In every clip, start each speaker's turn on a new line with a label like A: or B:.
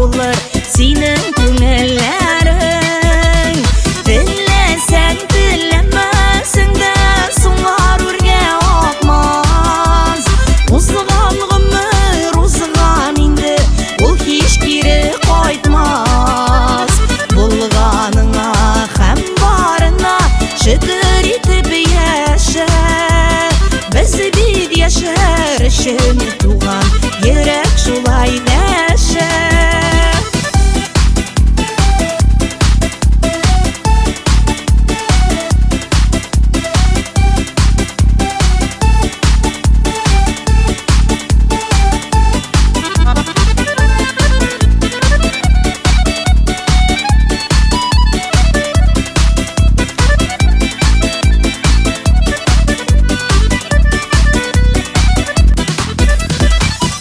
A: булыр синең күңелләрең. Теләсәң, теләмәсәң дә, сулар үргә акмас. Узган гомер узган инде, ул һич кире кайтмас. Булганыңа һәм барына шөкер итеп яшә. Без бит яшәр өчен туган, йөрәк шулай дәшә.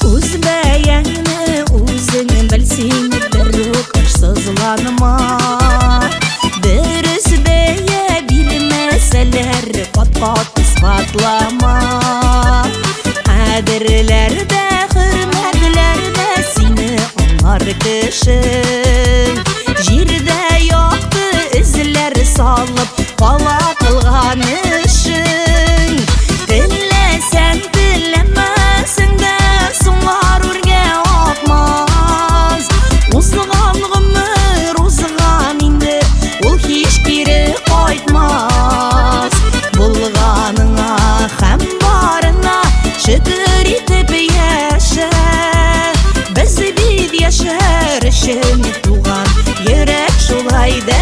A: Үз бәяңне үзең бел син, берүк ышсызланма. Дөрес бәя бирмәсәләр, кат-кат исбатлама. Кадерләр дә, хөрмәтләр дә сине аңлар кеше. Җирдә якты эзләр салып кала кылган эшең. Теләсәң, теләмәсәң дә, сулар үргә акмас. Узган гомер узган инде, ул һич кире кайтмас. Булганыңа һәм барына шөкер итеп яшә. Без бит яшәр өчен туган, йөрәк шулай дәшә.